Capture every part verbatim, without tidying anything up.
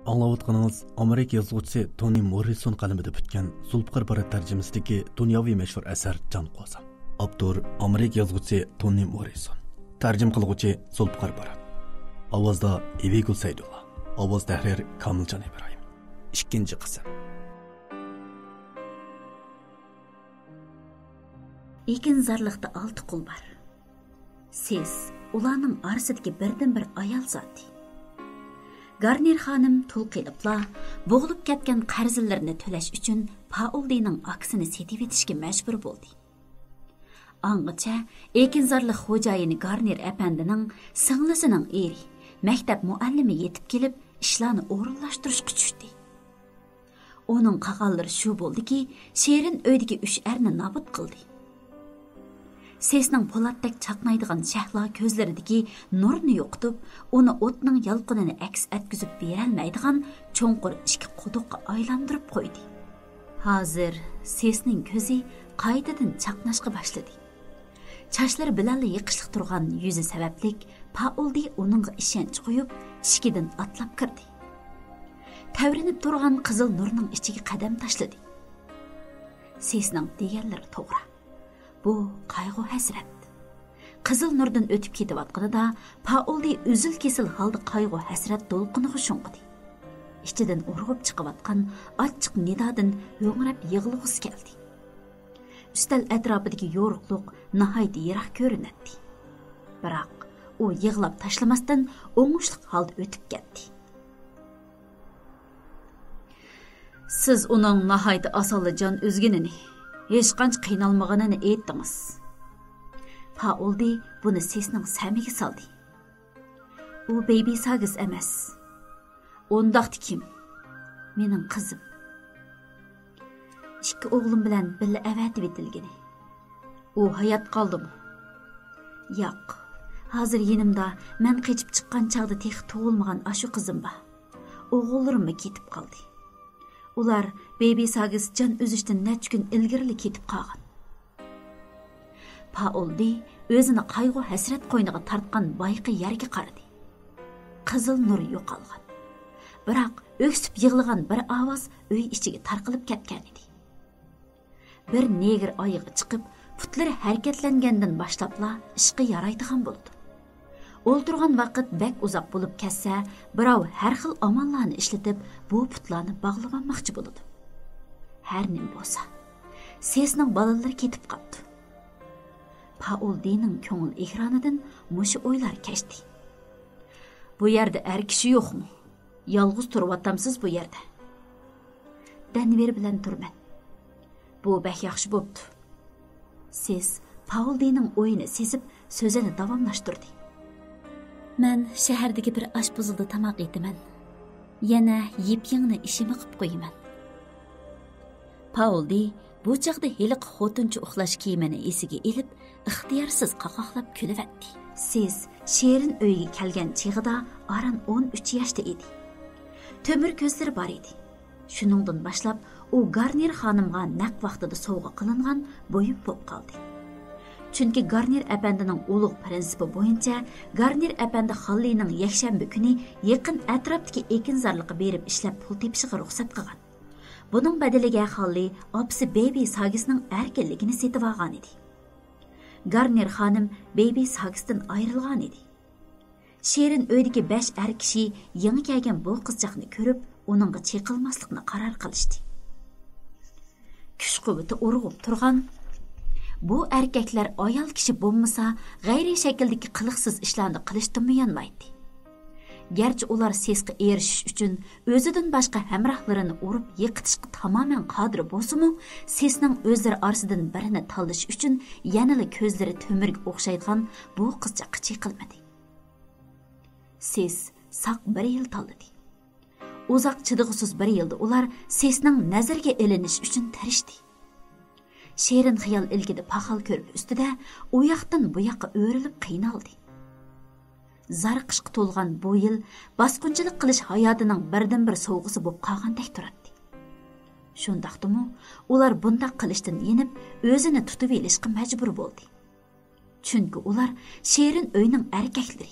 ئاڭلاۋاتقىنىڭىز ئامېرىكا يازغۇچىسى تونى موررىسون قەلىمىدە پۈتكەن زۇلپىقار بارات تەرجىمىسىدىكى دۇنياۋى مەشھۇر ئەسەر جان قوزام. ئاپتور ئامېرىكا يازغۇچىسى تونى موررىسون. تەرجىمە قىلغۇچى زۇلپىقار بارات. ئاۋازدا ئېۋىگۈل سەيدۇللا. ئاۋاز تەھرىر كامىلجان ئىبراھىم. ئىككىنچى قىسىم. ئېكىنزارلىقتا ئالتە قۇل بار. سېس ئۇلارنىڭ ئارىسىدىكى بىردىنبىر ئايال زاتى. گارنېر خانىم تۇل قېلىپلا، بوغۇلۇپ كەتكەن قەرزلىرىنى تۆلەش ئۈچۈن پائولدىنىڭ ئاكىسىنى سېتىۋېتىشكە مەجبۇر بولدى. ئاڭغىچە ئېكىنزارلىق خوجايىنى گارنېر ئەپەندىنىڭ سىڭلىسىنىڭ ئېرى، مەكتەپ مۇئەللىمى يېتىپ كېلىپ، ئىشلارنى ئورۇنلاشتۇرۇشقا چۈشتى. ئۇنىڭ قالغانلىرى شۇ بولدىكى، شېرىن ئۆيدىكى ئۈچ ئەرنى نابۇت قىلدى. سېسنىڭ پولاتتەك چاقنايدىغان شەھلا كۆزلىرىدىكى نۇرنى يوقىتىپ، ئۇنى ئوتنىڭ يالقۇنىنى ئەكس ئەتكۈزۈپ بېرەلمەيدىغان چوڭقۇر ئىچكى قۇدۇققا ئايلاندۇرۇپ قويدى. ھازىر سېسنىڭ كۆزى قايتىدىن چاقناشقا باشلىدى. چاچلىرى بىلەنلا يېقىشلىق تۇرغان يۈزى سەۋەبلىك، پائولدى ئۇنىڭغا ئىشەنچ قويۇپ، ئىشىكىدىن ئاتلاپ كىردى. تەۋرىنىپ تۇرغان قىزىل نۇرنىڭ ئىچىگە قەدەم تاشلىدى. سېسنىڭ دېگەنلىرى توغرا. بۇ قايغۇ-ھەسرەت. قىزىل نۇردىن ئۆتۈپ كېتىۋاتقىنىدا، پائولدى ئۈزۈل-كېسىل ھالدا قايغۇ-ھەسرەت دولقۇنىغا شۇڭغۇدى. ئىچىدىن ئۇرغۇپ چىقىۋاتقان ئاچچىق نىدادىن ھۆڭرەپ يىغلىغۇسى كەلدى. ئۈستەل ئەتراپىدىكى يورۇقلۇق ناھايىتى يىراق كۆرۈنەتتى. بىراق، ئۇ يىغلاپ تاشلىماستىن، ئوڭۇشلۇق ھالدا ئۆتۈپ كەتتى. سىز ئۇنىڭ ناھايىتى ئاسانلا جان ئۈزگىنىنى، ھېچقانچە قىينالمىغىنىنى ئېيتتىڭىز. پائولدى بۇنى سېسنىڭ سەمىگە سالدى. ئۇ بېيبى ساگىس ئەمەس. ئۇنداقتا كىم؟ مېنىڭ قىزىم. ئىككى ئوغلۇم بىلەن بىللە ئەۋەتىۋېتىلگىنى. ئۇ ھايات قالدىمۇ؟ ياق. ھازىر يېنىمدا مەن قېچىپ چىققان چاغدا تېخى تۇغۇلمىغان ئاشۇ قىزىم بار. ئوغۇللىرىممۇ كېتىپ قالدى. ئۇلار بېيبى ساگىس جان ئۈزۈشتىن نەچچە كۈن ئىلگىرىلا كېتىپ قالغان. پائولدى ئۆزىنى قايغۇ-ھەسرەت قوينىغا تارتقان بايىقى يەرگە قارىدى. قىزىل نۇر يوقالغان. بىراق ئۆكسۈپ يىغلىغان بىر ئاۋاز ئۆي ئىچىگە تارقىلىپ كەتكەنىدى. بىر نېگىر ئايىغى چىقىپ، پۇتلىرى ھەرىكەتلەنگەندىن باشلاپلا ئىشقا يارايدىغان بولىدۇ. ئولتۇرغان ۋاقىت بەك ئۇزاق بولۇپ كەتسە، بىراۋ ھەر خىل ئاماللارنى ئىشلىتىپ، بۇ پۇتلارنى باغلىۋالماقچى بولىدۇ. ھەر نېمە بولسا، سېسنىڭ بالىلىرى كېتىپ قاپتۇ. پائولدىنىڭ كۆڭۈل ئېكرانىدىن مۇشۇ ئويلار كەچتى. بۇ يەردە ئەر كىشى يوقمۇ؟ يالغۇز تۇرۇۋاتامسىز بۇ يەردە؟ دەنۋېر بىلەن تۇرىمەن. بۇ بەك ياخشى بوپتۇ. سېس پاۋلدىنىڭ ئويىنى سېزىپ، سۆزىنى داۋاملاشتۇردى. مەن شەھەردىكى بىر ئاشپۇزۇلدا تاماق ئېتىمەن. يەنە يىپ-يېڭىنى ئىشىمە قىپ قويىمەن. پاۋلدى بۇ چاغدا ھېلىقى خوتۇنچە ئۇخلاش كىيىمىنى ئېسىگە ئېلىپ، ئىختىيارسىز قاقاقلاپ كۈلۈۋەتتى. سېس شېرىن ئۆيگە كەلگەن چېغىدا ئاران ئون ئۈچ ياشتا ئىدى. تۆمۈر كۆزلىرى بار ئىدى. شۇنىڭدىن باشلاپ ئۇ گارنېر خانىمغا نەق ۋاقتىدا سوۋغا قىلىنغان بۇيۇم بولۇپ قالدى. چۈنكى گارنېر ئەپەندىنىڭ ئۇلۇغ پىرىنسىپى بويىچە، گارنېر ئەپەندى خاللىنىڭ يەكشەنبە كۈنى يېقىن ئەتراپتىكى ئېكىنزارلىققا بېرىپ ئىشلەپ پۇل تېپىشىغا رۇخسەت قىلغان. بۇنىڭ بەدىلىگە خاللى ئاپىسى بېبى ساگىسنىڭ ئەركىنلىكىنى سېتىۋالغانىدى. گارنېر خانىم بېبى ساگىستىن ئايرىلغانىدى. شېرىن ئۆيدىكى بەش ئەر كىشى يېڭى كەلگەن بۇ قىزچاقنى كۆرۈپ، ئۇنىڭغا چېقىلماسلىقنى قارار قىلىشتى. كۈچ-قۇۋۋىتى ئۇرغۇپ تۇرغان بۇ ئەركەكلەر ئايال كىشى بولمىسا، غەيرىي شەكىلدىكى قىلىقسىز ئىشلارنى قىلىشتىنمۇ يانمايتتى. گەرچە ئۇلار سېسقا ئېرىشىش ئۈچۈن ئۆزىدىن باشقا ھەمراھلىرىنى ئۇرۇپ يىقىتىشقا تامامەن قادىر بولسىمۇ، سېسنىڭ ئۆزلىرى ئارىسىدىن بىرىنى تاللىشى ئۈچۈن يەنىلا كۆزلىرى تۆمۈرگە ئوخشايدىغان بۇ قىزچاققا چېقىلمىدى. سېس ساق بىر يىل تاللىدى. ئۇزاق چىدىغۇسىز بىر يىلدا ئۇلار سېسنىڭ نەزىرىگە ئىلىنىش ئۈچۈن تىرىشتى. شېرىن خىيال ئىلكىدە پاخال كۆرپە ئۈستىدە ئۇ ياقتىن بۇ ياققا ئۆرۈلۈپ قىينالدى. زارىقىشقا تولغان بۇ يىل باسقۇنچىلىق قىلىش ھاياتىنىڭ بىردىنبىر سوۋغىسى بولۇپ قالغاندەك تۇراتتى. شۇنداقتىمۇ ئۇلار بۇنداق قىلىشتىن يېنىپ، ئۆزىنى تۇتۇۋېلىشقا مەجبۇر بولدى. چۈنكى ئۇلار شېرىن ئۆينىڭ ئەركەكلىرى.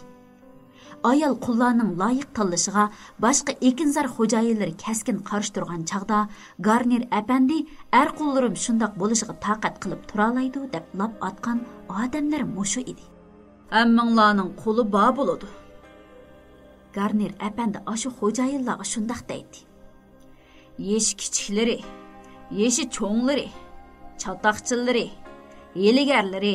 ئايال قۇللارنىڭ لايىق تاللىشىغا باشقا ئېكىنزار خوجايىنلىرى كەسكىن قارشى تۇرغان چاغدا، گارنېر ئەپەندى «ئەر قۇللىرىم شۇنداق بولۇشىغا تاقەت قىلىپ تۇرالايدۇ» دەپ لاپ ئاتقان ئادەملەر مۇشۇ ئىدى. «ھەممىڭلارنىڭ قۇلى بار بولىدۇ.» گارنېر ئەپەندى ئاشۇ خوجايىنلارغا شۇنداق دەيتتى. يېشى كىچىكلىرى، يېشى چوڭلىرى، چاتاقچىلىرى، ھىيلىگەرلىرى،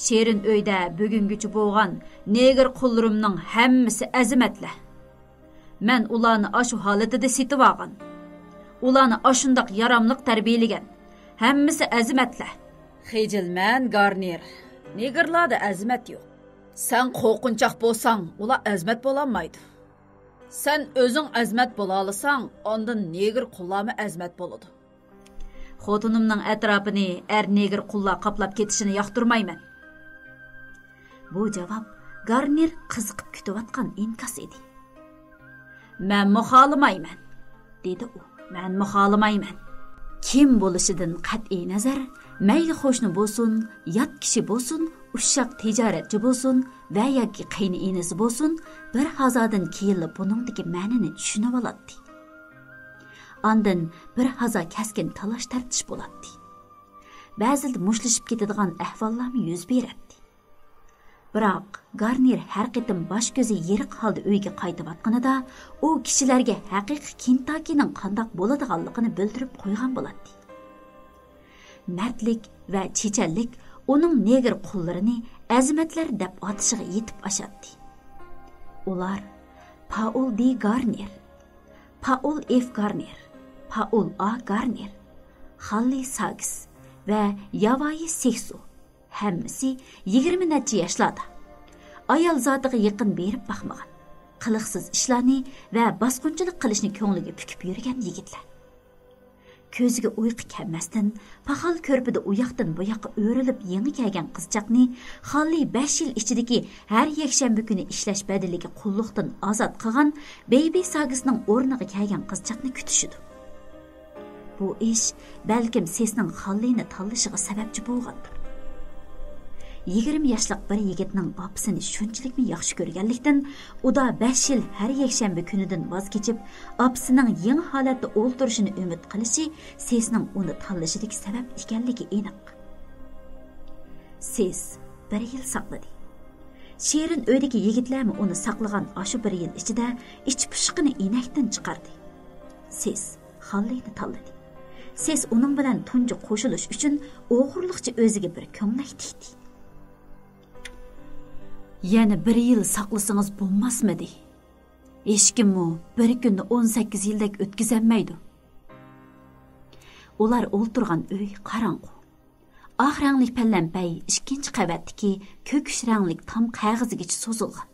شېرىن ئۆيدە بۈگۈنگىچە بولغان نېگىر قۇللىرىمنىڭ ھەممىسى ئەزىمەتلەر. مەن ئۇلارنى ئاشۇ ھالىتىدە سېتىۋالغان. ئۇلارنى ئاشۇنداق ياراملىق تەربىيەلىگەن. ھەممىسى ئەزىمەتلەر. خىجىلمەن، گارنېر. نېگىرلاردا ئەزىمەت يوق. سەن قورقۇنچاق بولساڭ، ئۇلار ئەزىمەت بولالمايدۇ. سەن ئۆزۈڭ ئەزىمەت بولالىساڭ، ئاندىن نېگىر قۇللارمۇ ئەزىمەت بولىدۇ. خوتۇنۇمنىڭ ئەتراپىنى ئەر نېگىر قۇللار قاپلاپ كېتىشىنى ياقتۇرمايمەن. بۇ جاۋاب گارنېر قىزىقىپ كۈتۈۋاتقان ئىنكاس ئىدى. مەنمۇ خالىمايمەن، دېدى ئۇ. مەنمۇ خالىمايمەن. كىم بولۇشىدىن قەتئىي نەزەر، مەيلى قوشنا بولسۇن، يات كىشى بولسۇن، ئۇششاق تىجارەتچى بولسۇن ۋە ياكى قېينىئىنىسى بولسۇن، بىر ھازادىن كېيىنلا بۇنىڭدىكى مەنىنى چۈشىنىۋالاتتى. ئاندىن بىر ھازا كەسكىن تالاش-تارتىش بولاتتى. بەزىدە مۇشتلىشىپ كېتىدىغان ئەھۋاللارمۇ يۈز بېرەتتى. بىراق، گارنېر ھەر قېتىم باش-كۆزى يېرىق ھالدا ئۆيگە قايتىۋاتقىنىدا، ئۇ كىشىلەرگە ھەقىقىي كېنتاكىنىڭ قانداق بولىدىغانلىقىنى بىلدۈرۈپ قويغان بولاتتى. مەردلىك ۋە چېچەنلىك ئۇنىڭ نېگىر قۇللىرىنى ئەزىمەتلەر دەپ ئاتىشىغا يېتىپ ئاشاتتى. ئۇلار پائول دى گارنېر، پائول ئېف گارنېر، پائول ئا گارنېر، خاللى ساگس ۋە ياۋايى سېكسو، ھەممىسى يىگىرمە نەچچە ياشلاردا. ئايال زاتىغا يېقىن بېرىپ باقمىغان، قىلىقسىز ئىشلارنى ۋە باسقۇنچىلىق قىلىشنى كۆڭلىگە پۈكۈپ يۈرگەن يىگىتلەر. كۆزىگە ئۇيقۇ كەلمەستىن، پاخال كۆرپىدە ئۇياقتىن بۇياققا ئۆرۈلۈپ يېڭى كەلگەن قىزچاقنى خاللى بەش يىل ئىچىدىكى ھەر يەكشەنبە كۈنى ئىشلەش بەدىلىگە قۇللۇقتىن ئازاد قىلغان بېيبى ساگىسنىڭ ئورنىغا كەلگەن قىزچاقنى كۈتۈشىدۇ. بۇ ئىش بەلكىم سېسنىڭ خاللىنى تاللىشىغا سەۋەبچى بولغاندۇر. يىگىرمە ياشلىق بىر يىگىتنىڭ ئاپىسىنى شۇنچىلىكمۇ ياخشى كۆرگەنلىكتىن، ئۇدا بەش يىل ھەر يەكشەنبە كۈنىدىن ۋاز كېچىپ، ئاپىسىنىڭ يېڭى ھالەتتە ئولتۇرۇشىنى ئۈمىد قىلىشى سېسنىڭ ئۇنى تاللىشىدىكى سەۋەب ئىكەنلىكى ئېنىق. سېس بىر يىل ساقلىدى. شېرىن ئۆيدىكى يىگىتلەرمۇ ئۇنى ساقلىغان ئاشۇ بىر يىل ئىچىدە ئىچ پۇشۇقىنى ئىنەكتىن چىقاردى. سېس خاللىنى تاللىدى. سېس ئۇنىڭ بىلەن تۇنجى قوشۇلۇش ئۈچۈن ئوغرىلىقچە ئۆزىگە بىر كۆڭلەك تىكتى. يەنە بىر يىل ساقلىسىڭىز بولماسمىدى؟ ھېچكىممۇ بىر كۈننى ئون سەككىز يىلدەك ئۆتكۈزەلمەيدۇ. ئۇلار ئولتۇرغان ئۆي قاراڭغۇ. ئاق رەڭلىك پەلەمپەي ئىككىنچى قەۋەتتىكى كۆكۈش رەڭلىك تام قەغىزىگىچە سوزۇلغان.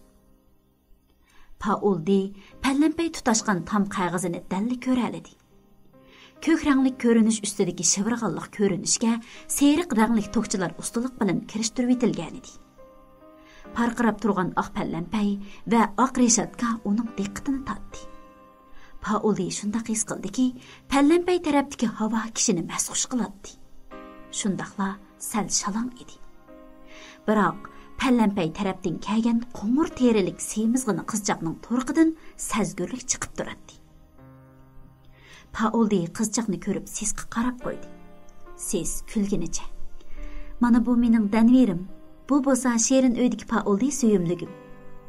پائول دى پەلەمپەي تۇتاشقان تام قەغىزىنى دەللا كۆرەلىدى. كۆك رەڭلىك كۆرۈنۈش ئۈستىدىكى شىۋىرغانلىق كۆرۈنۈشكە سېرىق رەڭلىك توكچىلار ئۇستىلىق بىلەن كىرىشتۈرۈۋېتىلگەنىدى. پارقىراپ تۇرغان ئاق پەلەمپەي ۋە ئاق رېشاتكا ئۇنىڭ دىققىتىنى تارتتى. پائولى شۇنداق ھېس قىلدىكى، پەلەمپەي تەرەپتىكى ھاۋا كىشىنى مەستخۇش قىلاتتى. شۇنداقلا سەل شالاڭ ئىدى. بىراق، پەلەمپەي تەرەپتىن كەلگەن قوڭۇر تېرىلىك سېمىزغىنا قىزچاقنىڭ تۇرقىدىن سەزگۈرلۈك چىقىپ تۇراتتى. پائولدى قىزچاقنى كۆرۈپ سېسقا قاراپ قويدى. سېس كۈلگىنىچە، «مانا بۇ مېنىڭ دەنۋېرىم، بۇ بولسا شېرىن ئۆيدىكى پائولدى سۆيۈملۈكۈم»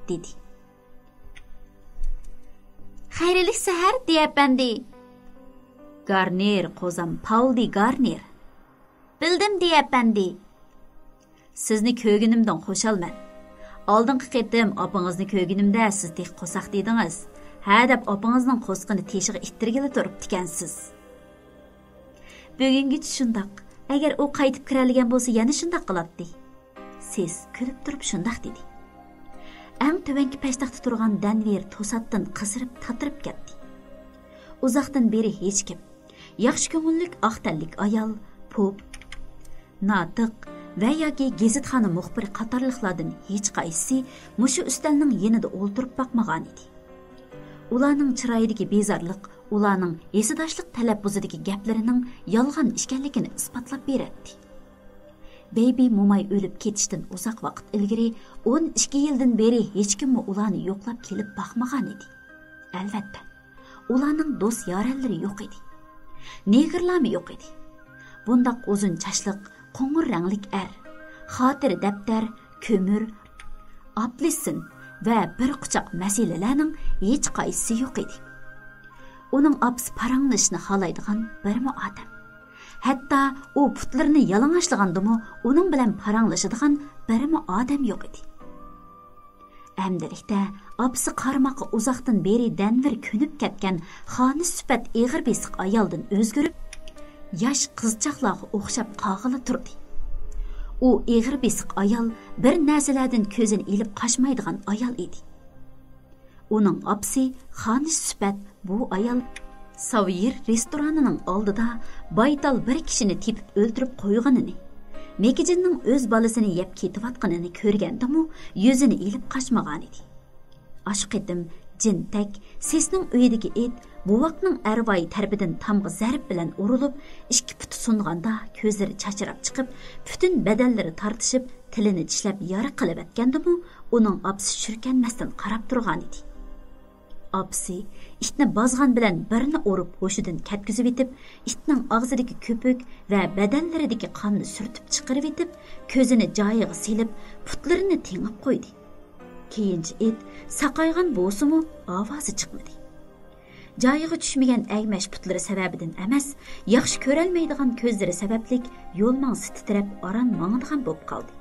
دېدى. «خەيرلىك سەھەر، دى ئەپەندى!» «گارنېر، قوزام، پائولدى گارنېر!» «بىلدىم، دى ئەپەندى!» «سىزنى كۆرگىنىمدىن خۇشالمەن. ئالدىنقى قېتىم ئاپىڭىزنى كۆرگىنىمدە سىز تېخى قورساقتا ئىدىڭىز. ھە دەپ ئاپىڭىزنىڭ قورسىقىنى تېشىغا ئىتتىرگىلى تۇرۇپتىكەنسىز.» «بۈگۈنگىچە شۇنداق. ئەگەر ئۇ قايتىپ كىرەلىگەن بولسا يەنە شۇنداق قىلاتتى.» سېس كۈلۈپ تۇرۇپ شۇنداق دېدى. ئەڭ تۆۋەنكى پەشتاقتا تۇرغان دەنۋېر توساتتىن قىزىرىپ تاتىرىپ كەتتى. ئۇزاقتىن بېرى ھېچكىم، ياخشى كۆڭۈللۈك ئاق تەنلىك ئايال، پوپ، ناتىق ۋە ياكى گېزىتخانا مۇخبىرى قاتارلىقلاردىن ھېچقايسىسى مۇشۇ ئۈستەلنىڭ يېنىدا ئولتۇرۇپ باقمىغانىدى. ئۇلارنىڭ چىرايىدىكى بىزارلىق ئۇلارنىڭ ھېسداشلىق تەلەپپۇزىدىكى گەپلىرىنىڭ يالغان ئىكەنلىكىنى ئىسپاتلاپ بېرەتتى. بەيبى موماي ئۆلۈپ كېتىشتىن ئۇزاق ۋاقىت ئىلگىرى ئون ئىككى يىلدىن بېرى ھېچكىممۇ ئۇلارنى يوقلاپ كېلىپ باقمىغان ئىدى. ئەلۋەتتە، ئۇلارنىڭ دوست-يارەنلىرى يوق ئىدى. نېگىرلارمۇ يوق ئىدى. بۇنداق ئۇزۇن چاچلىق، قوڭۇر رەڭلىك ئەر، خاتىرە دەپتەر، كۆمۈر، ئاپېلسىن ۋە بىر قۇچاق مەسىلىلەرنىڭ ھېچقايسىسى يوق ئىدى. ئۇنىڭ ئاپىسى پاراڭلىشىشنى خالايدىغان بىرمۇ ئادەم. ھەتتا ئۇ پۇتلىرىنى يالىڭاچلىغاندىمۇ ئۇنىڭ بىلەن پاراڭلىشىدىغان بىرمۇ ئادەم يوق ئىدى. ئەمدىلىكتە ئاپىسى قارىماققا ئۇزاقتىن بېرى دەنۋېر كۆنۈپ كەتكەن خانىش سۈپەت ئېغىر بېسىق ئايالدىن ئۆزگىرىپ، ياش قىزچاقلارغا ئوخشاپ قالغىلى تۇردى. ئۇ ئېغىر بېسىق ئايال بىر نەرسىلەردىن كۆزىنى ئېلىپ قاچمايدىغان ئايال ئىدى. ئۇنىڭ ئاپىسى خانىش سۈپەت بۇ ئايال ساۋيېر رېستورانىنىڭ ئالدىدا بايتال بىر كىشىنى تېپىپ ئۆلتۈرۈپ قويغىنىنى، مېكىجىننىڭ ئۆز بالىسىنى يەپ كېتىۋاتقىنىنى كۆرگەندىمۇ يۈزىنى ئېلىپ قاچمىغانىدى. ئاشۇ قېتىم جىنتەك سېسنىڭ ئۆيىدىكى ئىت بوۋاقنىڭ ئەرۋايى تەرىپىدىن تامغا زەرب بىلەن ئۇرۇلۇپ، ئىككى پۇتى سۇنغاندا كۆزلىرى چاچراپ چىقىپ، پۈتۈن بەدەنلىرى تارتىشىپ، تىلىنى چىشلەپ يارا قىلىۋەتكەندىمۇ، ئۇنىڭ ئاپىسى شۈركەنمەستىن قاراپ تۇرغانىدى. ئاپىسى ئىتنى بازغان بىلەن بىرنى ئۇرۇپ ھوشىدىن كەتكۈزۈۋېتىپ، ئىتنىڭ ئاغزىدىكى كۆپۈك ۋە بەدەنلىرىدىكى قاننى سۈرتۈپ چىقىرىۋېتىپ، كۆزىنى جايىغا سېلىپ، پۇتلىرىنى تېڭىپ قويدى. كېيىنچە ئىت ساقايغان بولسىمۇ، ئاۋازى چىقمىدى. جايىغا چۈشمىگەن ئەگمەش پۇتلىرى سەۋەبىدىن ئەمەس، ياخشى كۆرەلمەيدىغان كۆزلىرى سەۋەبلىك يول ماڭسا تىترەپ، ئاران ماڭىدىغان بولۇپ قالدى.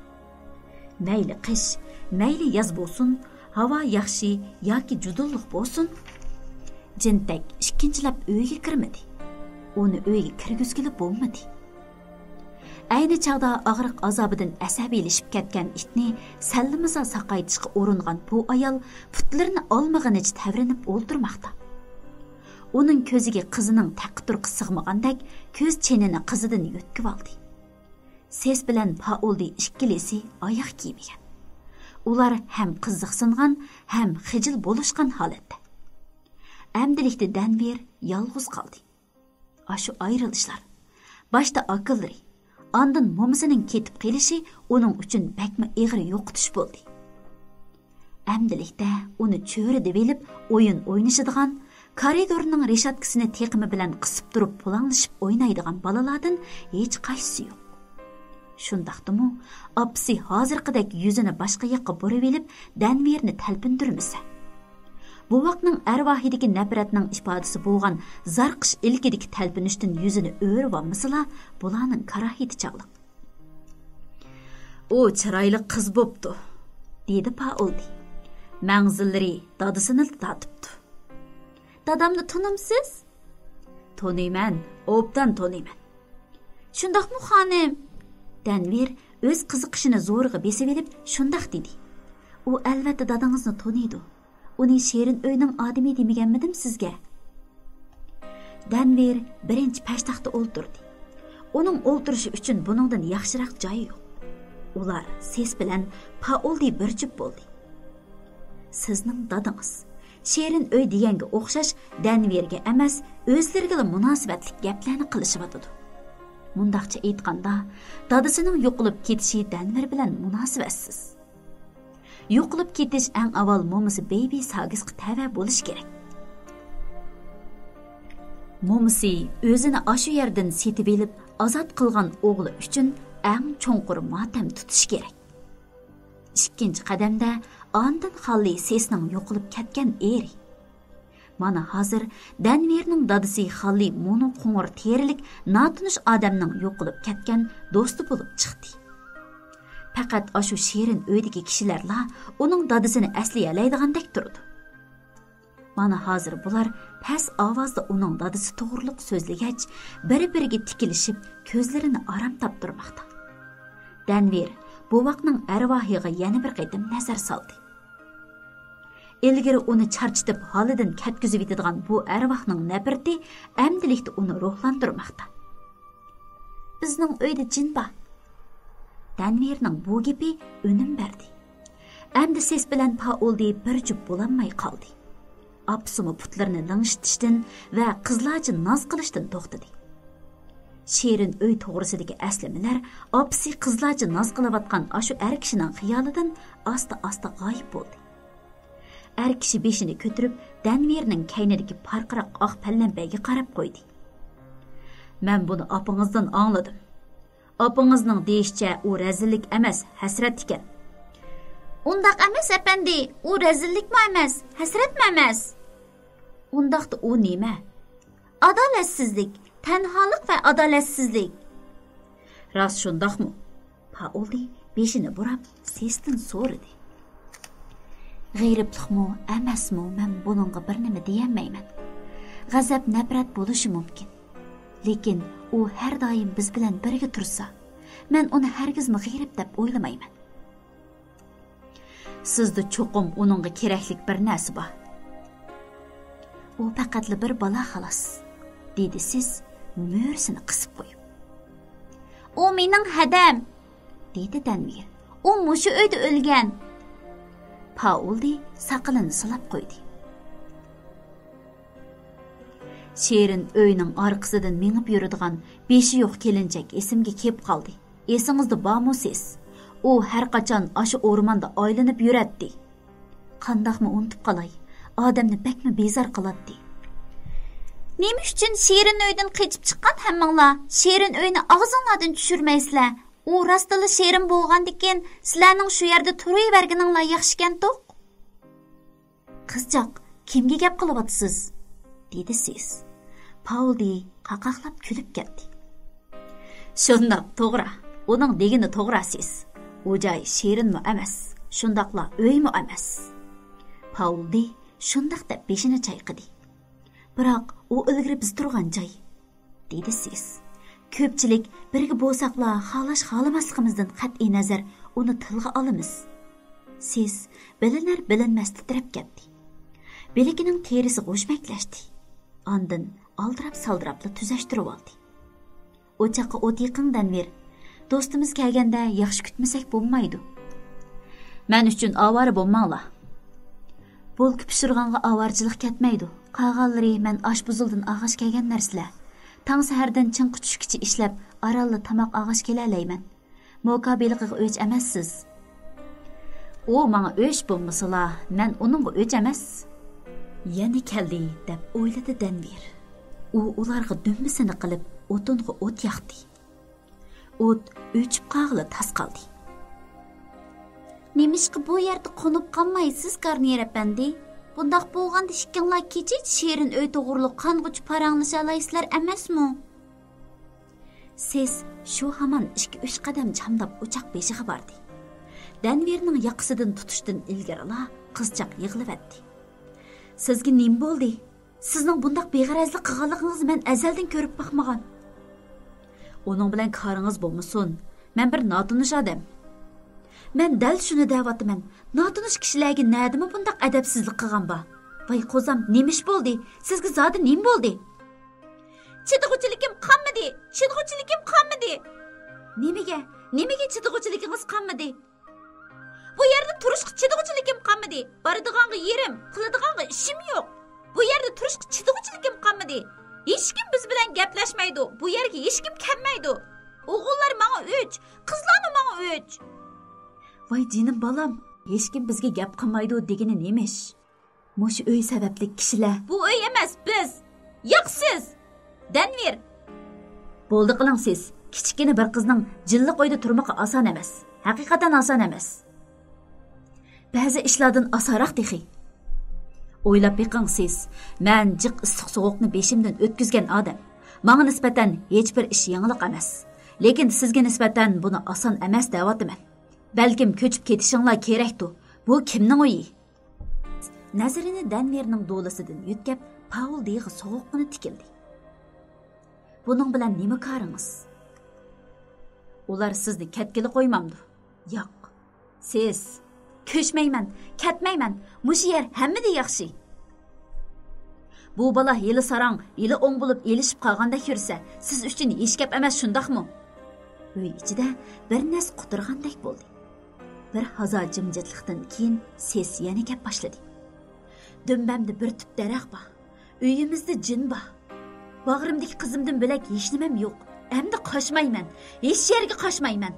مەيلى قىش، مەيلى ياز بولسۇن، ھاۋا ياخشى ياكى جۇدۇنلۇق بولسۇن، جىنتەك ئىككىنچىلەپ ئۆيگە كىرمىدى. ئۇنى ئۆيگە كىرگۈزگىلى بولمىدى. ئەينى چاغدا ئاغرىق ئازابىدىن ئەسەبىيلىشىپ كەتكەن ئىتنى سەللىمازا ساقايتىشقا ئۇرۇنغان بۇ ئايال پۇتلىرىنى ئالمىغىنىچە تەۋرىنىپ ئولتۇرماقتا. ئۇنىڭ كۆزىگە قىزىنىڭ تەققە تۇرقى سىغمىغاندەك كۆز چېنىنى قىزىدىن يۆتكىۋالدى. سېس بىلەن پائولدى ئىككىلىسى ئاياغ كىيمىگەن. ئۇلار ھەم قىزىقسىنغان، ھەم خىجىل بولۇشقان ھالەتتە. ئەمدىلىكتە دەنۋېر يالغۇز قالدى. ئاشۇ ئايرىلىشلار، باشتا ئاكىلىرى، ئاندىن مومىسىنىڭ كېتىپ قېلىشى ئۇنىڭ ئۈچۈن بەكمۇ ئېغىر يوقىتىش بولدى. ئەمدىلىكتە ئۇنى چۆرىدىۋېلىپ ئويۇن ئوينىشىدىغان، كارىدورنىڭ رېشاتكىسىنى تېقىمى بىلەن قىسىپ تۇرۇپ پۇلاڭلىشىپ ئوينايدىغان بالىلاردىن ھېچقايسىسى يوق. شۇنداقتىمۇ، ئاپىسى ھازىرقىدەك يۈزىنى باشقا ياققا بۇرۇۋېلىپ، دەنۋېرنى تەلپۈندۈرمىسە، بوۋاقنىڭ ئەرۋاھىدىكى نەپرەتنىڭ ئىپادىسى بولغان زارىقىش ئىلكىدىكى تەلپۈنۈشتىن يۈزىنى ئۆرۈۋالمىسىلا، بۇلارنىڭ كارايىتى چاغلىق. «ئۇ چىرايلىق قىز بوپتۇ»، دېدى پائولدى. «مەڭزىلىرى دادىسىنىلا تارتىپتۇ.» «دادامنى تونۇمسىز؟» «تونۇيمەن، ئوبدان تونۇيمەن.» «شۇنداقمۇ، خانىم؟» دەنۋېر ئۆز قىزىقىشىنى زورىغا بېسىۋېلىپ شۇنداق دېدى. «ئۇ ئەلۋەتتە دادىڭىزنى تونۇيدۇ. ئۇنى شېرىن ئۆينىڭ ئادىمى دېمىگەنمىدىم سىزگە؟» دەنۋېر بىرىنچى پەشتاقتا ئولتۇردى. ئۇنىڭ ئولتۇرۇشى ئۈچۈن بۇنىڭدىن ياخشىراق جاي يوق. ئۇلار سېس بىلەن پائولدى بىر جۈپ بولدى. «سىزنىڭ دادىڭىز، شېرىن ئۆي» دېگەنگە ئوخشاش دەنۋېرگە ئەمەس، ئۆزلىرىگىلا مۇناسىۋەتلىك گەپلەرنى قىلىشىۋاتىدۇ. مۇنداقچە ئېيتقاندا، دادىسىنىڭ يوقىلىپ كېتىشى دەنۋېر بىلەن مۇناسىۋەتسىز. يوقىلىپ كېتىش ئەڭ ئاۋۋال مومىسى بېيبى ساگىسقا تەۋە بولۇشى كېرەك. مومىسى ئۆزىنى ئاشۇ يەردىن سېتىۋېلىپ ئازاد قىلغان ئوغلى ئۈچۈن ئەڭ چوڭقۇر ماتەم تۇتۇشى كېرەك. ئىككىنچى قەدەمدە ئاندىن خاللى سېسنىڭ يوقىلىپ كەتكەن ئېرى. مانا ھازىر دەنۋېرنىڭ دادىسى خاللى مۇنۇ قوڭۇر تېرىلىك ناتونۇش ئادەمنىڭ يوقىلىپ كەتكەن دوستى بولۇپ چىقتى. پەقەت ئاشۇ شېرىن ئۆيدىكى كىشىلەرلا ئۇنىڭ دادىسىنى ئەسلىيەلەيدىغاندەك تۇرىدۇ. مانا ھازىر بۇلار پەس ئاۋازدا ئۇنىڭ دادىسى توغرۇلۇق سۆزلىگەچ، بىر-بىرىگە تىكىلىشىپ، كۆزلىرىنى ئارام تاپتۇرماقتا. دەنۋېر بوۋاقنىڭ ئەرۋاھىغا يەنە بىر قېتىم نەزەر سالدى. ئىلگىرى ئۇنى چارچىتىپ ھالىدىن كەتكۈزۈۋېتىدىغان بۇ ئەرۋاھنىڭ نەپرىتى ئەمدىلىكتە ئۇنى روھلاندۇرماقتا. «بىزنىڭ ئۆيدە جىن بار.» دەنۋېرنىڭ بۇ گېپى ئۈنۈم بەردى. ئەمدى سېس بىلەن پائولدى بىر جۈپ بولالماي قالدى. ئاپىسىمۇ پۇتلىرىنى لىڭشىتىشتىن ۋە قىزلارچە ناز قىلىشتىن توختىدى. شېرىن ئۆي توغرىسىدىكى ئەسلىمىلەر ئاپىسى قىزلارچە ناز قىلىۋاتقان ئاشۇ ئەر كىشىنىڭ خىيالىدىن ئاستا-ئاستا غايىب بولدى. ئەر كىشى بېشىنى كۆتۈرۈپ، دەنۋېرنىڭ كەينىدىكى پارقىراق ئاق پەللەمپەيگە قاراپ قويدى. مەن بۇنى ئاپىڭىزدىن ئاڭلىدىم. ئاپىڭىزنىڭ دېيىشىچە، ئۇ رەزىللىك ئەمەس، ھەسرەت ئىكەن. ئۇنداق ئەمەس، ئەپەندى، ئۇ رەزىللىكمۇ ئەمەس، ھەسرەتمۇ ئەمەس. ئۇنداقتا ئۇ نېمە؟ ئادالەتسىزلىك، تەنھالىق ۋە ئادالەتسىزلىك. راست شۇنداقمۇ؟ پائولدى بېشىنى بۇراپ، سېستىن سورىدى. غېرىبلىقمۇ، ئەمەسمۇ، مەن بۇنىڭغا بىر نېمە دېيەلمەيمەن. غەزەپ، نەپرەت بولۇشى مۇمكىن. لېكىن ئۇ ھەر دائىم بىز بىلەن بىرگە تۇرسا، مەن ئۇنى ھەرگىزمۇ غېرىب دەپ ئويلىمايمەن. سىزدە چوقۇم ئۇنىڭغا كېرەكلىك بىر نەرسە بار. ئۇ پەقەتلا بىر بالا خالاس، دېدى سېس مۈرىسىنى قىسىپ قويۇپ. ئۇ مېنىڭ ھەدەم، دېدى دەنۋېر. ئۇ مۇشۇ ئۆيدە ئۆلگەن. پائولدى ساقىلىنى سىلاپ قويدى. شېرىن ئۆينىڭ ئارقىسىدىن مېڭىپ يۈرىدىغان بېشى يوق كېلىنچەك ئېسىمگە كېلىپ قالدى. ئېسىڭىزدە بارمۇ سېس؟ ئۇ ھەر قاچان ئاشۇ ئورماندا ئايلىنىپ يۈرەتتى. قانداقمۇ ئۇنتۇپ قالاي؟ ئادەمنى بەكمۇ بىزار قىلاتتى. نېمە ئۈچۈن شېرىن ئۆيدىن قېچىپ چىققان ھەممىڭلار؟ شېرىن ئۆينى ئاغزىڭلاردىن چۈشۈرمەيسىلەر. ئۇ راستتىنلا شېرىن بولغاندىكىن، سىلەرنىڭ شۇ يەردە تۇرۇۋەرگىنىڭلار ياخشىكەنتۇق؟ قىزچاق، كىمگە گەپ قىلىۋاتىسىز؟ دېدى سېس. پاۋلدى قاقاقلاپ كۈلۈپ كەتتى. شۇنداق، توغرا. ئۇنىڭ دېگىنى توغرا، سېس. ئۇ جاي شېرىنمۇ ئەمەس، شۇنداقلا ئۆيمۇ ئەمەس. پاۋلدى شۇنداق دەپ بېشىنى چايقىدى. بىراق ئۇ ئىلگىرى بىز تۇرغان جاي، دېدى سېس. كۆپچىلىك بىرگە بولساقلا، خالاش-خالىماسلىقىمىزدىن قەتئىينەزەر، ئۇنى تىلغا ئالىمىز. سېس بىلىنەر-بىلىنمەس تىترەپ كەتتى. بىلىكىنىڭ تېرىسى غۇژمەكلەشتى. ئاندىن ئالدىراپ-سالدىراپلا تۈزەشتۈرۈۋالدى. ئوچاققا ئوت يېقىڭ، دەنۋېر. دوستىمىز كەلگەندە ياخشى كۈتمىسەك بولمايدۇ. مەن ئۈچۈن ئاۋارە بولماڭلار. بولكا پىشۇرغانغا ئاۋارىچىلىق كەتمەيدۇ. قالغانلىرى مەن ئاشپۇزۇلدىن ئالغاچ كەلگەن نەرسىلەر. تاڭ سەھەردىن چىڭقى چۈشكىچە ئىشلەپ، ئارانلا تاماق ئالغاچ كېلەلەيمەن. موكا بېلىقىغا ئۆچ ئەمەسسىز. ئۇ ماڭا ئۆچ بولمىسىلا، مەن ئۇنىڭغا ئۆچ ئەمەس. يەنە كەلدى، دەپ ئويلىدى دەنۋېر. ئۇ ئۇلارغا دۈمبىسىنى قىلىپ، ئوتۇنغا ئوت ياقتى. ئوت ئۆچۈپ قالغىلى تاس قالدى. نېمىشقا بۇ يەردە قونۇپ قالمايسىز، گارنېر ئەپەندى؟ بۇنداق بولغاندا ئىككىڭلار كېچىچە شېرىن ئۆي توغرۇلۇق قانغۇچە پاراڭلىشالايسىلەر ئەمەسمۇ؟ سېس شۇ ھامان ئىككى-ئۈچ قەدەم چامداپ ئوچاق بېشىغا باردى. دەنۋېرنىڭ ياقىسىدىن تۇتۇشتىن ئىلگىرىلا قىزچاق يىغلىۋەتتى. سىزگە نېمە بولدى؟ سىزنىڭ بۇنداق بىغەرەزلىك قىلغانلىقىڭىزنى مەن ئەزەلدىن كۆرۈپ باقمىغان. ئۇنىڭ بىلەن كارىڭىز بولمىسۇن. مەن بىر ناتونۇش ئادەم. مەن دەل شۇنى دەۋاتىمەن. ناتونۇش كىشىلەرگە نەدىمۇ بۇنداق ئەدەپسىزلىك قىلغان بار؟ ۋاي قوزام، نېمە ئىش بولدى؟ سىزگە زادى نېمە بولدى؟ چىدىغۇچىلىكىم قالمىدى! چىدىغۇچىلىكىم قالمىدى! نېمىگە؟ نېمىگە چىدىغۇچىلىكىڭىز قالمىدى؟ بۇ يەردە تۇرۇشقا چىدىغۇچىلىكىم قالمىدى. بارىدىغانغا يېرىم، قىلىدىغانغا ئىشىم يوق. بۇ يەردە تۇرۇشقا چىدىغۇچىلىكىم قالمىدى. ھېچكىم بىز بىلەن گەپلەشمەيدۇ. بۇ يەرگە ھېچكىم كەلمەيدۇ. ئوغۇللار ماڭا ئۆچ، قىزلارمۇ ماڭا ئۆچ. ۋاي جېنىم بالام، ھېچكىم بىزگە گەپ قىلمايدۇ دېگىنى نېمىش؟ مۇشۇ ئۆي سەۋەبلىك كىشىلەر. بۇ ئۆي ئەمەس، بىز. ياق، سىز. دەنۋېر. بولدى قىلىڭ سىز. كىچىككىنە بىر قىزنىڭ جىنلىق ئۆيدە تۇرمىقى ئاسان ئەمەس. ھەقىقەتەن ئاسان ئەمەس. بەزى ئىشلاردىن ئاسانراق تېخى. ئويلاپ بېقىڭ سىز. مەن جىق ئىسسىق سوغۇقنى بېشىمدىن ئۆتكۈزگەن ئادەم. ماڭا نىسبەتەن ھېچبىر ئىش يېڭىلىق ئەمەس. لېكىن سىزگە نىسبەتەن بۇنى ئاسان ئەمەس دەۋاتىمەن. بەلكىم كۆچۈپ كېتىشىڭلار كېرەكتۇ. بۇ كىمنىڭ ئۆيى؟ نەزىرىنى دەنۋېرنىڭ دولىسىدىن يۆتكەپ، پاۋلدىغا سوغۇققىنە تىكىلدى. بۇنىڭ بىلەن نېمە كارىڭىز؟ ئۇلار سىزنى كەتكىلى قويمامدۇ؟ ياق. سىز، كۆچمەيمەن، كەتمەيمەن، مۇشۇ يەر ھەممىدىن ياخشى. بۇ بالا ھېلى ساراڭ، ھېلى ئوڭ بولۇپ ئېلىشىپ قالغاندەك يۈرسە، سىز ئۈچۈن ھېچ گەپ ئەمەس، شۇنداقمۇ؟ ئۆي ئىچىدە بىر نەرسە قۇترىغاندەك بولدى. بىر ھازا جىمجىتلىقتىن كېيىن سېس يەنە گەپ باشلىدى. دۈمبەمدە بىر تۈپ دەرەخ بار. ئۆيىمىزدە جىن بار. باغرىمدىكى قىزىمدىن بۆلەك ھېچنېمەم يوق. ئەمدى قاچمايمەن، ھېچ يەرگە قاچمايمەن.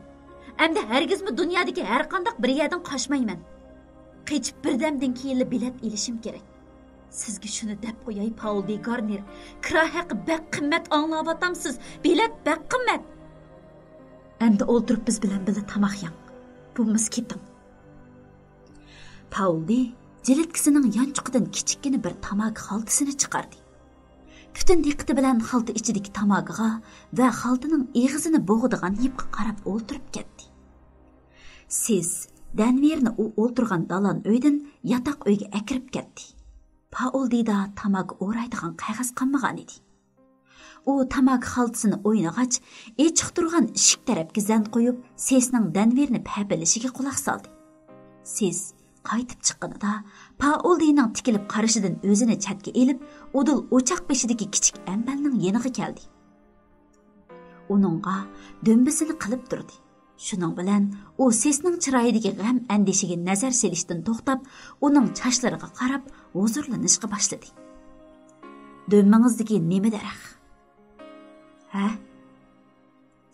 ئەمدى ھەرگىزمۇ دۇنيادىكى ھەر قانداق بىر يەردىن قاچمايمەن. قېچىپ بىردەمدىن كېيىنلا بېلەت ئېلىشىم كېرەك. سىزگە شۇنى دەپ قوياي، پاول دى گارنېر، كىرا ھەققى بەك قىممەت، ئاڭلاۋاتامسىز؟ بېلەت بەك قىممەت. ئەمدى ئولتۇرۇپ بىز بىلەن بىللە تاماق يەڭ. بولمىسا كېتىڭ. پاول دى جىلىتكىسىنىڭ يانچۇقىدىن كىچىككىنە بىر تاماكا خالتىسىنى چىقاردى. پۈتۈن دىققىتى بىلەن خالتا ئىچىدىكى تاماكىغا ۋە خالتىنىڭ ئېغىزىنى بوغىدىغان يىپقا قاراپ ئولتۇرۇپ كەتتى. سېس دەنۋېرنى ئۇ ئولتۇرغان دالان ئۆيدىن ياتاق ئۆيگە ئەكىرىپ كەتتى. پائول دىدا تاماكا ئورايدىغان قەغەز قالمىغانىدى. ئۇ تاماكا خالتىسىنى ئوينىغاچ، ئېچىق تۇرغان ئىشىك تەرەپكە زەن قويۇپ، سېسنىڭ دەنۋېرنى پەپىلىشىگە قۇلاق سالدى. سېس قايتىپ چىققىنىدا، پائول دىنىڭ تىكىلىپ قارىشىدىن ئۆزىنى چەتكە ئېلىپ، ئۇدۇل ئوچاق بېشىدىكى كىچىك ئەمبەلنىڭ يېنىغا كەلدى. ئۇنىڭغا دۈمبىسىنى قىلىپ تۇردى. شۇنىڭ بىلەن ئۇ سېسنىڭ چىرايىدىكى غەم-ئەندىشىگە نەزەر سېلىشتىن توختاپ، ئۇنىڭ چاچلىرىغا قاراپ ھۇزۇرلىنىشقا باشلىدى. دۈمبىڭىزدىكى نېمە دەرەخ؟ ھە؟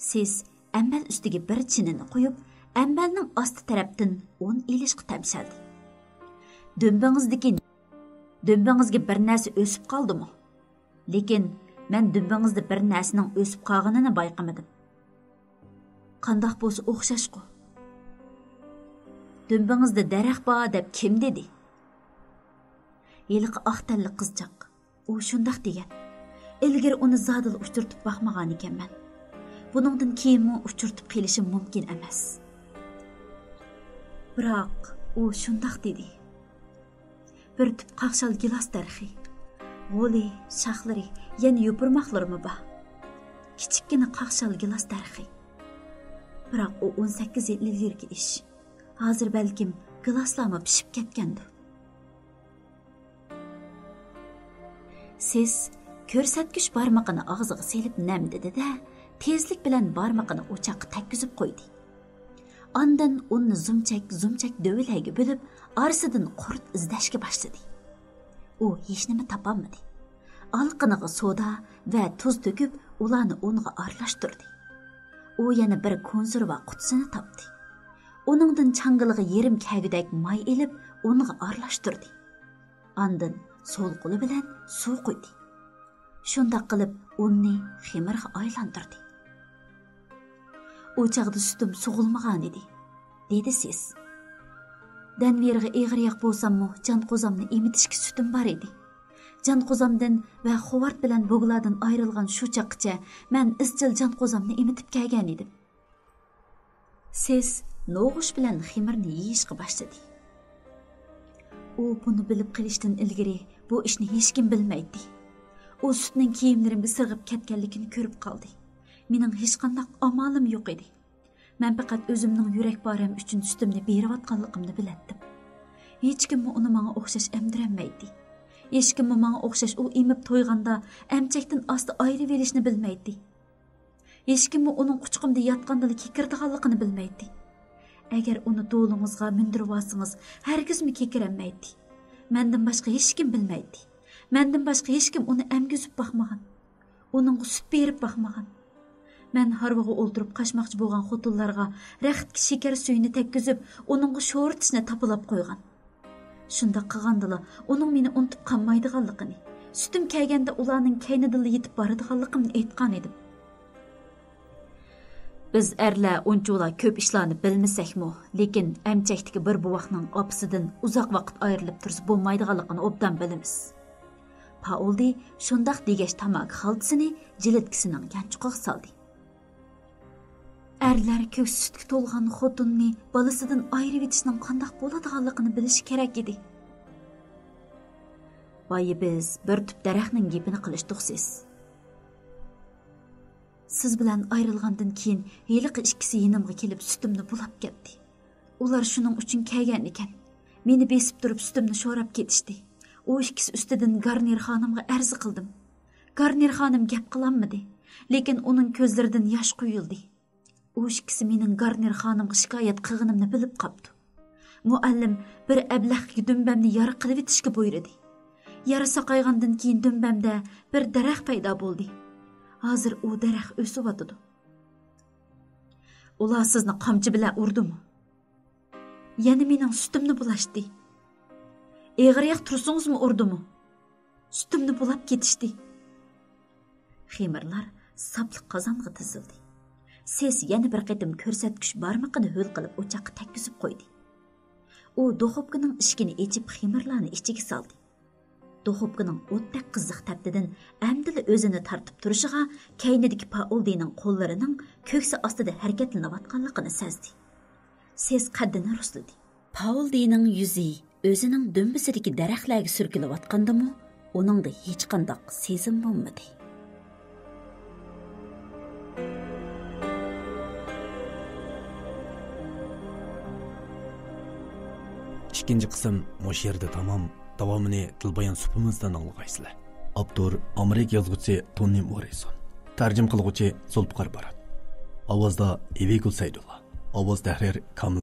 سېس ئەمبەل ئۈستىگە بىر چىنىنى قويۇپ، ئەمبەلنىڭ ئاستى تەرەپتىن ئۇن ئېلىشقا تەمشەلدى. دۈمبىڭىزدىكى، دۈمبىڭىزگە بىر نەرسە ئۆسۈپ قالدىمۇ؟ لېكىن مەن دۈمبىڭىزدە بىر نەرسىنىڭ ئۆسۈپ قالغىنىنى بايقىمىدىم. قانداق بولسا ئوخشاشقۇ. دۈمبىڭىزدە دەرەخ بار دەپ كىم دېدى؟ ھېلىقى ئاق تەنلىك قىزچاق. ئۇ شۇنداق دېگەن. ئىلگىرى ئۇنى زادىلا ئۇچرىتىپ باقمىغانىكەنمەن. بۇنىڭدىن كېيىنمۇ ئۇچرىتىپ قېلىشىم مۇمكىن ئەمەس. بىراق ئۇ شۇنداق دېدى. بىر تۈپ قاقشال گىلاس دەرىخى. غولى، شاخلىرى، يەنە يوپۇرماقلىرىمۇ بار. كىچىككىنە قاقشال گىلاس دەرىخى. بىراق ئۇ ئون سەككىز يىل ئىلگىرىكى ئىش. ھازىر بەلكىم گىلاسلارمۇ پىشىپ كەتكەندۇ. سېس كۆرسەتكۈچ بارمىقىنى ئاغزىغا سېلىپ نەمدىدى-دە، تېزلىك بىلەن بارمىقىنى ئوچاققا تەگكۈزۈپ قويدى. ئاندىن ئۇننى زۇمچەك-زۇمچەك دۆۋىلەرگە بۆلۈپ، ئارىسىدىن قۇرت ئىزدەشكە باشلىدى. ئۇ ھېچنېمە تاپالمىدى. ئالىقىنىغا سودا ۋە تۇز تۆكۈپ، ئۇلارنى ئۇنغا ئارىلاشتۇردى. ئۇ يەنە بىر كونسېرۋا قۇتىسىنى تاپتى. ئۇنىڭدىن چاڭگىلىغا يېرىم كەگۈدەك ماي ئېلىپ، ئۇنغا ئارىلاشتۇردى. ئاندىن سول قولى بىلەن سۇ قۇيدى. شۇنداق قىلىپ ئۇننى خېمىرغا ئايلاندۇردى. ئۇ چاغدا سۈتۈم سوغۇلمىغانىدى، دېدى سېس. دەنۋېرغا ئېغىر ياق بولساممۇ، جان قوزامنى ئېمىتىشكە سۈتۈم بار ئىدى. جان قوزامدىن ۋە خوۋارد بىلەن بوگلاردىن ئايرىلغان شۇ چاغقىچە مەن ئىزچىل جان قوزامنى ئېمىتىپ كەلگەنىدىم. سېس نوغۇچ بىلەن خېمىرنى يېيىشقا باشلىدى. ئۇ بۇنى بىلىپ قېلىشتىن ئىلگىرى بۇ ئىشنى ھېچكىم بىلمەيتتى. ئۇ سۈتنىڭ كىيىملىرىمگە سىرغىپ كەتكەنلىكىنى كۆرۈپ قالدى. مېنىڭ ھېچقانداق ئامالىم يوق ئىدى. مەن پەقەت ئۆزۈمنىڭ يۈرەك پارەم ئۈچۈن سۈتۈمنى بېرىۋاتقانلىقىمنى بىلەتتىم. ھېچكىممۇ ئۇنى ماڭا ئوخشاش ئەمدۈرەلمەيتتى. ھېچكىممۇ ماڭا ئوخشاش ئۇ ئېمىپ تويغاندا ئەمچەكتىن ئاستا ئايرىۋېلىشنى بىلمەيتتى. ھېچكىممۇ ئۇنىڭ قۇچىقىمدا ياتقاندىلا كېكىرىدىغانلىقىنى بىلمەيتتى. ئەگەر ئۇنى دولىڭىزغا مىندۈرۈۋالسىڭىز، ھەرگىزمۇ كېكىرەلمەيتتى. مەندىن باشقا ھېچكىم بىلمەيتتى. مەندىن باشقا ھېچكىم ئۇنى ئەمگۈزۈپ باقمىغان. ئۇنىڭغا سۈت بېرىپ باقمىغان. مەن ھارۋىغا ئولتۇرۇپ قاچماقچى بولغان خوتۇنلارغا رەختكە شېكەر سۈيىنى تەگكۈزۈپ، ئۇنىڭغا شورىتىشنى تاپىلاپ قويغان. شۇنداق قىلغاندىلا ئۇنىڭ مېنى ئۇنتۇپ قالمايدىغانلىقىنى، سۈتۈم كەلگەندە ئۇلارنىڭ كەينىدىنلا يېتىپ بارىدىغانلىقىمنى ئېيتقانىدىم. بىز ئەرلەر ئۇنچىۋالا كۆپ ئىشلارنى بىلمىسەكمۇ، لېكىن ئەمچەكتىكى بىر بوۋاقنىڭ ئاپىسىدىن ئۇزاق ۋاقىت ئايرىلىپ تۇرسا بولمايدىغانلىقىنى ئوبدان بىلىمىز. پائولدى شۇنداق دېگەچ تاماكا خالتىسىنى جىلىتكىسىنىڭ يانچۇقىغا سالدى. ئەرلەر كۆكسى سۈتكە تولغان خوتۇننى بالىسىدىن ئايرىۋېتىشنىڭ قانداق بولىدىغانلىقىنى بىلىشى كېرەك ئىدى. بايا بىز بىر تۈپ دەرەخنىڭ گېپىنى قىلىشتۇق سىز. سىز بىلەن ئايرىلغاندىن كېيىن ھېلىقى ئىككىسى يېنىمغا كېلىپ سۈتۈمنى بۇلاپ كەتتى. ئۇلار شۇنىڭ ئۈچۈن كەلگەن ئىكەن. مېنى بېسىپ تۇرۇپ سۈتۈمنى شوراپ كېتىشتى. ئۇ ئىككىسى ئۈستىدىن گارنېر خانىمغا ئەرز قىلدىم. گارنېر خانىم گەپ قىلالمىدى. لېكىن ئۇنىڭ كۆزلىرىدىن ياش قۇيۇلدى. ئۇ ئىككىسى مېنىڭ گارنېر خانىمغا شىكايەت قىلغىنىمنى بىلىپ قاپتۇ. مۇئەللىم بىر ئەبلەخكە دۈمبەمنى يارا قىلىۋېتىشكە بۇيرۇدى. يارا ساقايغاندىن كېيىن دۈمبەمدە بىر دەرەخ پەيدا بولدى. ھازىر ئۇ دەرەخ ئۆسۈۋاتىدۇ. ئۇلار سىزنى قامچا بىلەن ئۇردىمۇ؟ يەنە مېنىڭ سۈتۈمنى بۇلاشتى. ئېغىر ياق تۇرسىڭىزمۇ ئۇردىمۇ؟ سۈتۈمنى بۇلاپ كېتىشتى. خېمىرلار ساپلىق قازانغا تىزىلدى. سېس يەنە بىر قېتىم كۆرسەتكۈچ بارمىقىنى ھۆل قىلىپ ئوچاققا تەگكۈزۈپ قويدى. ئۇ دۇخوپكىنىڭ ئىشىكىنى ئېچىپ، خېمىرلارنى ئىچىگە سالدى. دۇخوپكىنىڭ ئوتتەك قىزىق تەپتىدىن ئەمدىلا ئۆزىنى تارتىپ تۇرۇشىغا كەينىدىكى پائولدىنىڭ قوللىرىنىڭ كۆكسى ئاستىدا ھەرىكەتلىنىۋاتقانلىقىنى سەزدى. سېس قەددىنى رۇسلىدى. پائولدىنىڭ يۈزى ئۆزىنىڭ دۈمبىسىدىكى دەرەخلەرگە سۈركىلىۋاتقاندىمۇ، ئۇنىڭدا ھېچقانداق سېزىم بولمىدى. ئىككىنچى قىسىم مۇشۇ يەردە تامام. داۋامىنى دىلبايان سۇپىمىزدىن ئاڭلىغايسىلەر. ئاپتور ئامېرىكا يازغۇچىسى تونى موررىسون. تەرجىمە قىلغۇچى زۇلپىقار بارات. ئاۋازدا ئېۋىگۈل سەيدۇللا. ئاۋاز تەھرىر كامىل